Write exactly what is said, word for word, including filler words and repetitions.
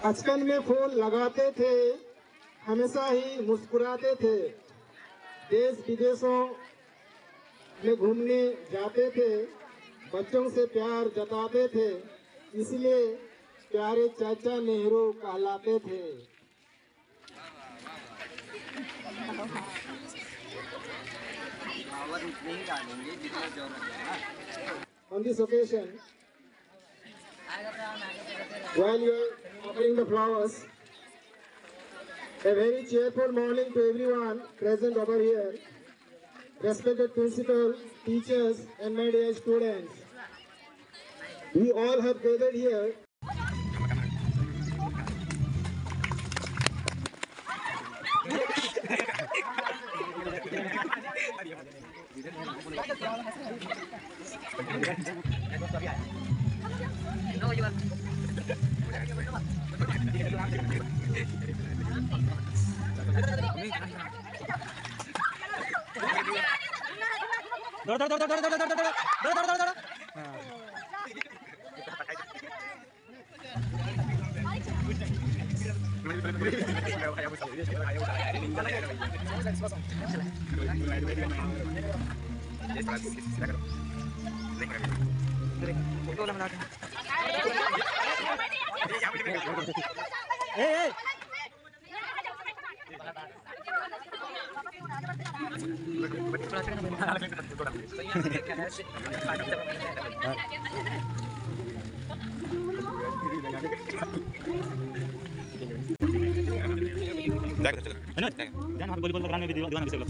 बचपन में फूल लगाते थे, हमेशा ही मुस्कुराते थे। देश विदेशों में घूमने जाते थे, बच्चों से प्यार जताते थे, इसलिए प्यारे चाचा नेहरू कहलाते थे। पावर उतने ही डालेंगे जितना जरूरत है ना। On this occasion, while you are offering the flowers, a very cheerful morning to everyone present over here. Respected principal, teachers, and my dear students, we all have gathered here. दौड़, दौड़, दौड़। हाँ। ए, ए। जान हाथ गोली गोल लग रहा है, वीडियो दीवाना किसे लोग।